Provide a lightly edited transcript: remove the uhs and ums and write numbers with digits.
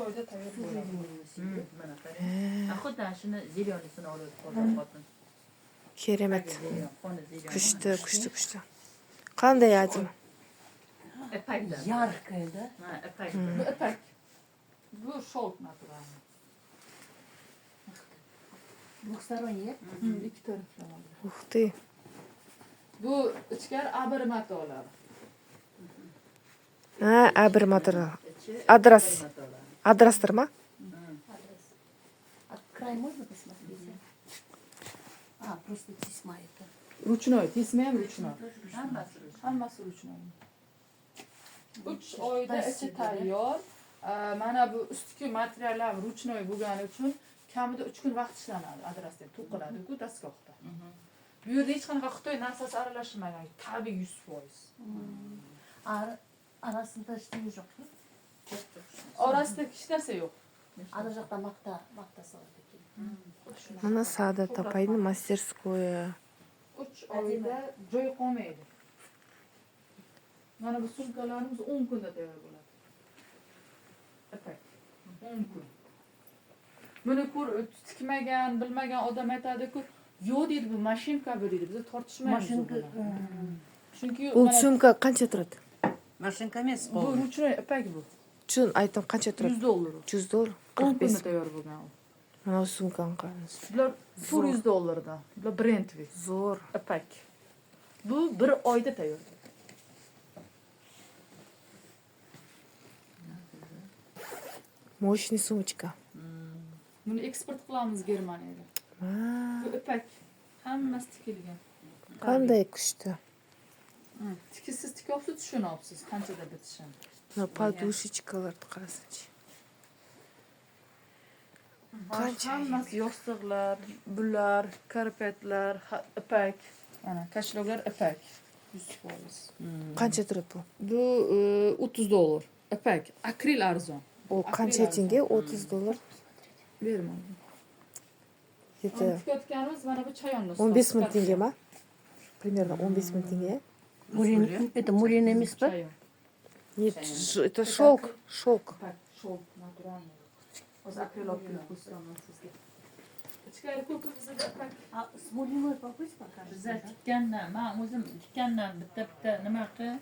Oyda tayyor bo'ladi. Mana qarang. Xuddi shuni зелёный sini olib qoldi xotin. Керемет. Qoni зелёный. Күшті, күшті, күшті. Қандай әдемі. Ipakdan. Яркая, да? Ha, ipak. Bu ipak. Bu шёлк натуральный. Двухсторонний. Ikki taraflama. Ух ты. Bu ichkari abir matolar. А, әбір материал. Ichi Адрас. bir matolar. Адрастыр ма? Адрас. А край можно посмотреть? А, просто тесьма это. Ручной, tesma ham ручной. Hammasi ручной. Hammasi ручной. 3 oyda ichi tayyor. Mana bu ustki materiallar ручной bo'lgani uchun kamida 3 kun vaqt ishlanadi. Adrasda to'qiladi-ku dastgohda. Bu yerda hech qanaqa Xitoy narsasi aralashmagan, tabiiy 100%. А arasında ештеңе жоқ па? Orasida hech narsa yo'q. Ана жақта мақта, мақта салады екен. Мына Саадат апайдың мастерскойы. 3 oyda joy qolmaydi. Mana bu sumkalarimiz 10 kunda tayyor bo'ladi. Ipak. 10 kun. Buni ko'r, tikmagan, bilmagan odam aytadi-ku, yo'q deydi, bu mashinka bu deydi. Biz tortishmaymiz u Машинка. bilan. Chunki Бұл mana сумка қанша тұрады? Машинка емес bu қой. Ручной ipak bu. Чын айтам, қанша тұрады? 100 dollar. 100 доллар. 10 45. Kunda tayyor bo'lgan u. Мынау сумканы қараңыз. Bular 400 dollardan. Bular брендовый. Зор. Ipak. Bu bir oyda tayyor. Мощный сумочка. Buni eksport qilamiz Germaniyaga. А, Bu ipak. Hammasi tikilgan. қандай күшті. Tikisiz tikyapsiz, tushunyapsiz qanchada bitishini. Мына подушечкаларды қарасаңшы. Qancha? Hammasi yostiqlar, bular, karpetlar, ipak. Mana кошелёк lar ipak. 100%. Қанша тұрады бұл? Bu 30 dollar. Ipak, akril arzon. Ол қанша Arzon. Теңге? 30 доллар. Berma. Где-то Tikayotganimiz mana bu chayonni. 15 мың теңге ма? Примерно 15 мың теңге, иә? Мурин, это мурин емес па? Chayon. Нет, это шелк, шелк. Ipak, шёлк, натуральный. Hozir akril olib kelib ko'rsataman sizga. Ichkari ko'pi bizda ipak. А с мулиной попасть покажешь? Bizlar tikkandan, man o'zim tikkandan bitta bitta nima qilib